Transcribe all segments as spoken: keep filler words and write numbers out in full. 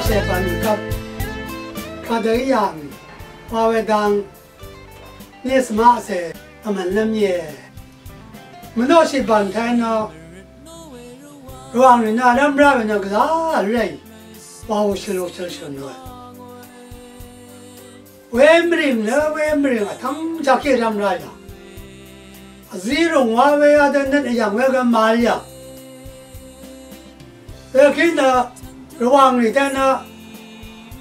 Shèpv̀n kaq kadø í yàng wa we dang ní svmaqcè vmv̀n lv́m íe. Mvnoqshì bv̀n taq nø Rvwàng rì nø vlv́m rá we nø gvzà vl rèí wa ò shø̀n ò shø̀n shø̀n we. Wemvrìng nø wemvrìng vtv́ng jaqkí rv́m rá yà. Vzí rùng wa we adø nøt yv̀ng we gø màvl yà. Wekí nø Rvwàng rì taq nø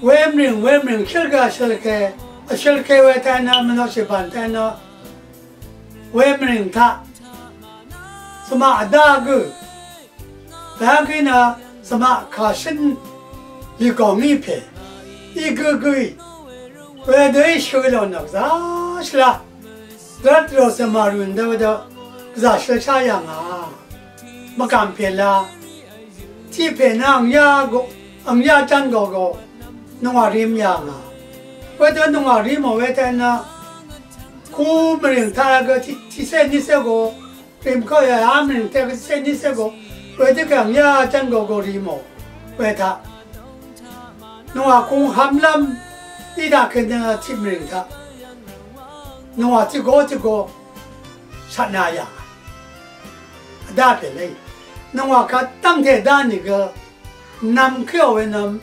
wemvrìng wemvrìng shøl gø vshølke, vshølke we taq nø mvnoqshì bv̀n taq nø wemvrìng taq svmaq vdá gø Vhvng gø nø svmaq kàshǿn lìgòng í pè í gǿ gǿí wedø í shø lò nø gvzà shvla. Dvt rò svmaq rùn dø wedø gvzà shvlshá yà ngà. Mvgàm pè la. Tiq pè nø angyá go, angyá ján go go nungwà rim yà ngà. Wedø nungwà rim ò we taq nø ku mvrìng taq gø tiq, tiqcé niqcé go Rìm kø yà mvrìng taq gø tiqcé niqcé go. Wedø kà yà ján go go rì mò. Wetaq nungwà kung hvmlv́m í daq kø nø tiq mvrìng taq. Nungwà tiq go tiq go shvtna yà. Vdá pè lé. Nungwà kadv́ngte dá nìgø nvm kéò we nvm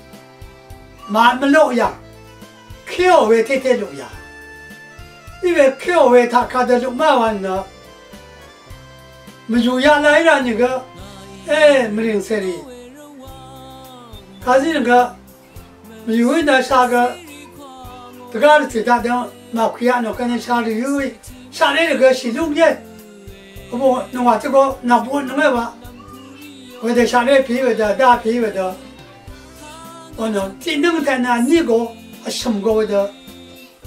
màvl mvloq yà. Kéò we tété luq yà. Í we kéò we taq kadø luq má wa nø Mvyù yaq la í rà nìgø, e, mvrìng cèrì. Kàzí nìgø, mvyù í nvsha gø, dvgá rvtì daq dø, màkùyaq nò kvni sha rì yú í, shaqré rì gø shì lúng íe. Vbù nòngwà tø gø, nvbù nòngé wa. Wedø shaqré pì wedø, dá pì wedø. Onò, tiq nǿng taq nà ní gø, vshø̀m gø wedø.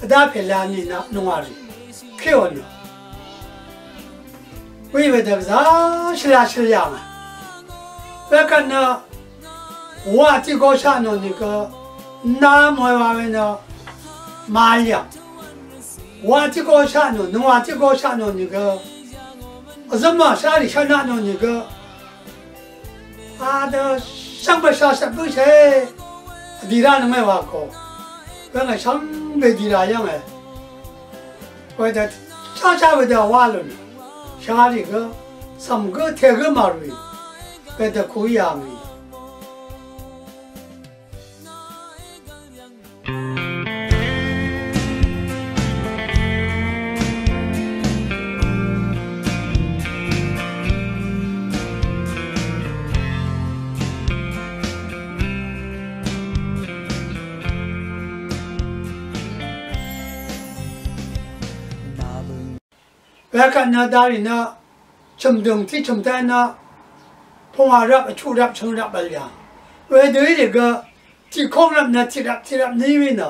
Vdá pèla nìna nungwà rì kéò nø. Wí wedø gvzà shvla shvla ngà. Wekvt nø wa tiq go shaq nò nìgø na mòe wa we nø màvl yà. Wa tiq go shaq nò, nungwà tiq go shaq nò nìgø. Vzømà shaq rì shaq naq nò nìgø. Adø shvngbe shaq shvt bǿshì vdira nøngmè wa ko. Wenge shvngbe dira yvnge. Wedø shaq shaq wedø wa lun. Shaq rì gø, cv̀m gø, te gø màrì. Wedø kuí yà ngì. Wekvt nø darì nø chø̀mdø̀ng tiq chø̀m taq nø pungwà rvp vchuq rvp chøng rvp vl yà. Wedø í rì gø tiq kóng rvp nø tiq rvp tiq rvp ní wí nø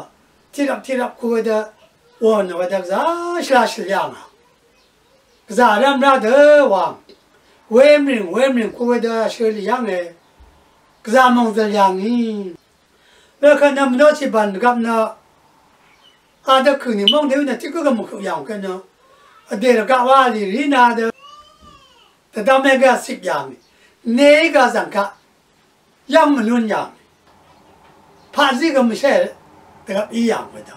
tiq rvp tiq rvp ku wedø wò nø wedø gvzà shvla shvl yà ngà. Gvzà rvmrá dø wàng. Wemrìng wemrìng ku wedø shøl yà ngì. Gvzà mòngzø̀l yà ngì. Wekvt nø mvnó tiq bv̀n gvp nø adø kø̀ nì móng dèú nø tiq gǿ gvmù køq yàng kvt nø vdè rvgaq wa lì rì nø adø dvdvmé gø vcip yàng nì. Nèí gø zv̀ng kaq yv́ng mvlún yàng nì. Paqzí gø mvshé dvgvp í yàng wedø.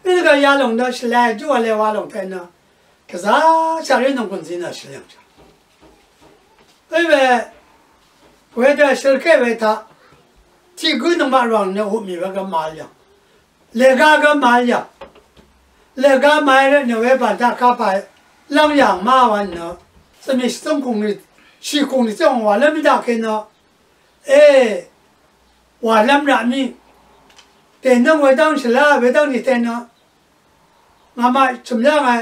Ǿ gø yalòng nø shvlē júwa lē wa lòng taq nø Gvzà shaqré nònggùn zí nø shvlv́ng shaq. Ǿ we, wedø shølké we taq, tiq gǿ nøngmaq rv̀ng nø uq mì we gø màvl yv̀ng. Lèga gø màvl yv̀ng. Lèga màvl rvt nø we bv̀n taq kapà lv́ng yv̀ng má wv̄n nø. Svmi shvtǿng kùng nì, shì kùng nì zí òng wàlv́m í daqke nø. E, wàlv́m raq mì. Dènǿng wedv́ng shvlá wedv́ng nì te nø. Ngàmaq chø̀m yv́ng e.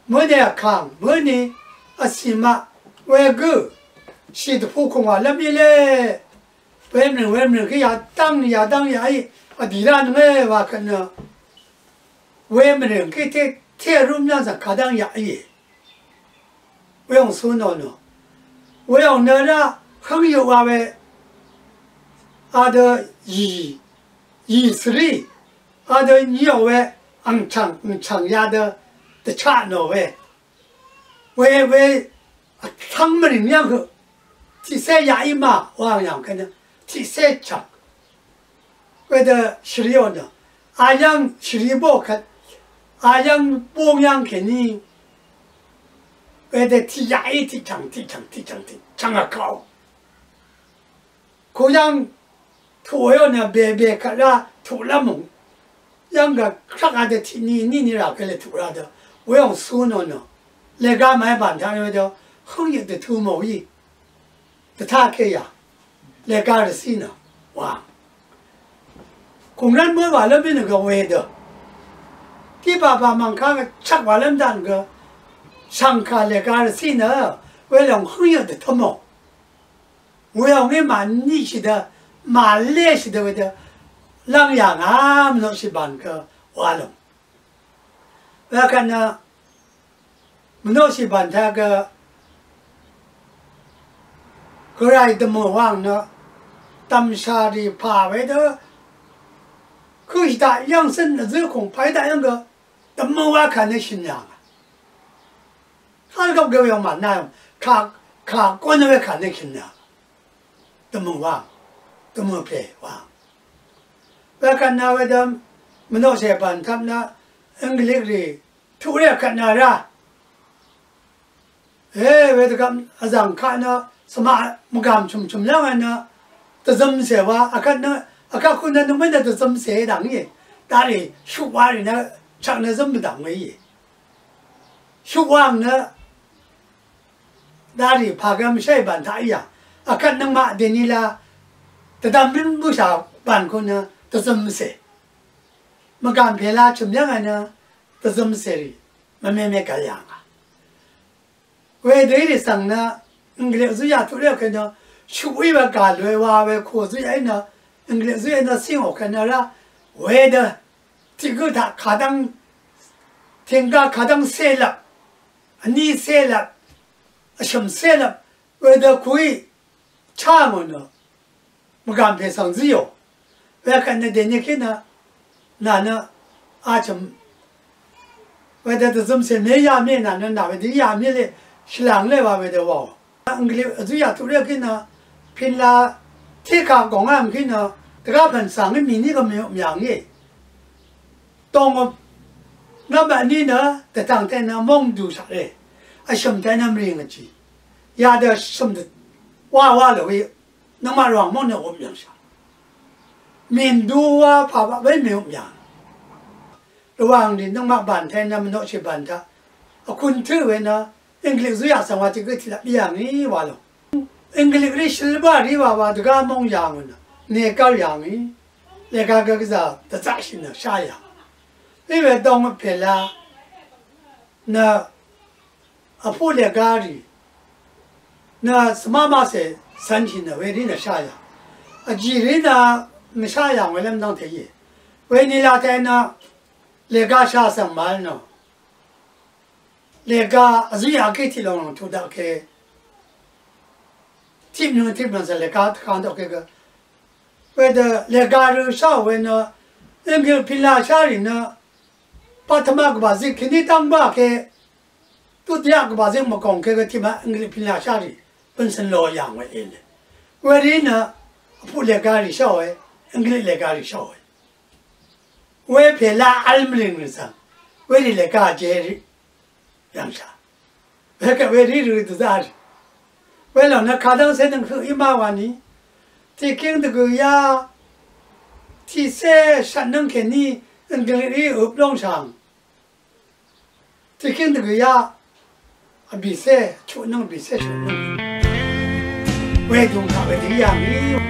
Mø̀í ni vkàng, mø̀í ni vcì maq, wegǿ, shì dvpū kùngwà lv́m í lé, wemrìng, wemrìng kí yadv́ng, yadv́ng yaqí, vdì rá nøngé wa kvt nø, wemrìng kí té, té vrúm yv́ng zv̀ng kadv́ng yaqí, weòng cú nò nò, weòng nø rá, hv́ng yøq wa we, adø, yì, yì svrí, adø nyiò we, angchv̀ng, angchv̀ng yadø, dvchaq nò we. We, we, vtv́ng mvrìng yv́ng høq, tiqcé yaqí ma, wang yv̀ng kènø, tiqcé chv̀ng. Wedø shvriò nø. Ayv́ng shvri bò kvt. Ayv́ng bung yv́ng kèní. Wedø tiq yaqí tiqchv̀ng tiqchv̀ng tiqchv̀ng tiqchv̀ng vkvt. Kuyv́ng tuq weyò nø bèbè kvt rá tuq lv́m mò. Yv́ng gø kvt adø tiq ni ni ni rà kèlè tuq rá dø. Weyòng su nò nø. Lèga màí bàn taq rø dø. Hǿngyøt dvtu mò í. Dvtá kèyà. Lèga rvcí nø. Wa. Kùngrv́n mø wà lv́m í nø gø wedø. Tiq pàpà mv̀ngkà gø chvk wà lv́m dv̀n gø. Shv̀ngkà lèga rvcí nø. Welòng hǿngyøt dvtǿ mò. Weyòng í màníshì dø, màléshì dø wedø, lv́ng yà ngà mvnoqshì bàn gø wa lòng. Wekvt nø, mvnoqshì bàn taq gø, gvray dvmø̀ wàng nø, dv̀mshà rì pà wedø, køshì taq yv́ng cǿn vzǿ kùng pàí taq yv́ng gø, dvmø̀ wa kà nø shø̀n yà ngà. Kàlvgvp gø we yv̀ng mànà yv̀ng kà, kà gún we kà nø kìnà. Dvmø̀ wàng, dvmø̀ pè wàng. Wekvt nø wedø mvnoqshè bàn taq nø English rì tuq ré kvt nø rá. E, wedø gvp vzv̀ng kaq nø svmaq mvgàm chø̀mchø̀m lv́ng nø dvzømcè wa, akvt nø, akvt kun nø nøngmè nø dvzømcè dv̀ng íe. Darì shuq wa rì nø chvk nø zøm mvdv̀ng we íe. Shuq wàng nø darì pà gø mvshéì bàn taq í yà. Akvt nøngmaq dèní la dvdvm bǿn bǿshà bàn kun nø dvzømcè. Mvgàm pè la chø̀m yv́ng a nø dvzømcè rì mvmeme gv̀l yà ngà. Wedø í rì svng nø English zúyà tuq lé òkè nø shuq í we gà lòe wa we kù zúyà í nø English zúyà í nø cíng òkè nø rá wedø tiq gǿ taq kadv́ng tìnggá kadv́ng célvp vní célvp vshø̀m célvp wedø kuí chá ngò nø mvgàm pè svng zíò. Wekvt nø dèní kí nø nà nø a chø̀m wedø dvzømcè mé yà mí nà nø nà wedø yà mí lé shvlàng lé wa wedø wàò. English vzúyà tuq lé kí nø pin la tiq kà gòngá vm kí nø dvgá pv̀n svng í mì ní gø mì, mì yà ngí. Dongøp nvmbat ní nø dvtv̀ng taq nø móng dùshaq lé. Vshø̀m taq nø mvring vjì. Yadø vshø̀m dø wa wa lòí. Nøngmaq Rvwàng móng nø øp yv̀ngshà. Mìn du wa pà baq wé mèøp yv̀ng. Rvwàng rì nøngmaq bàn taq nø mvnoqshì bàn taq. Vkun tǿ we nø English zúyà svng wa tiq gǿ tiq lap í yà ngí wa lòng. English rí shøl bá rí wa wa dvgá móng yà ngò nø. Nègv́l yà ngí. Lèga gø gvzà dvzaqshì nø shá yà. Í we dong pè la nø vpuq lèga rì nø svmá maqcè cv̄nshì nø we rí nø shá yà. Vjì rí nø mvshá yà ngò lv́m dv́ngte íe. Weni late nø lèga shá svng màvl nø lèga vzúyà gí tiq lòng lòng tuq daq ke tiq mvyøng tiq mvyøng svng lèga tvkang daq ke gø. Wedø lèga rø shá we nø English pin la shá rì nø Patama gvbà zí kèní dv́ng bá ke, dutiyaq gvbà zí mvgòng ke gø tiqmà English pin la shá rì bø̀n cø̀n lò yàng we èlè. Werì nø vpuq lèga rì shá we, English lèga rì shá we. Wepè la vl mvlìng rì svng werì lèga je rì yv̀ngshà. Wekvt werì rø dvzá rì. Welòng nø kadv́ngcé nøng høq í má wa ni. Tiqkíng dvgø̀ yá tiqcé shvtnǿng kèní English rí øp lóngshàng. Tiqkíng dvgø̀ yá vbìcé chuqnǿng vbìcé chuqnǿng. Wedung taq wedø í yà ngí.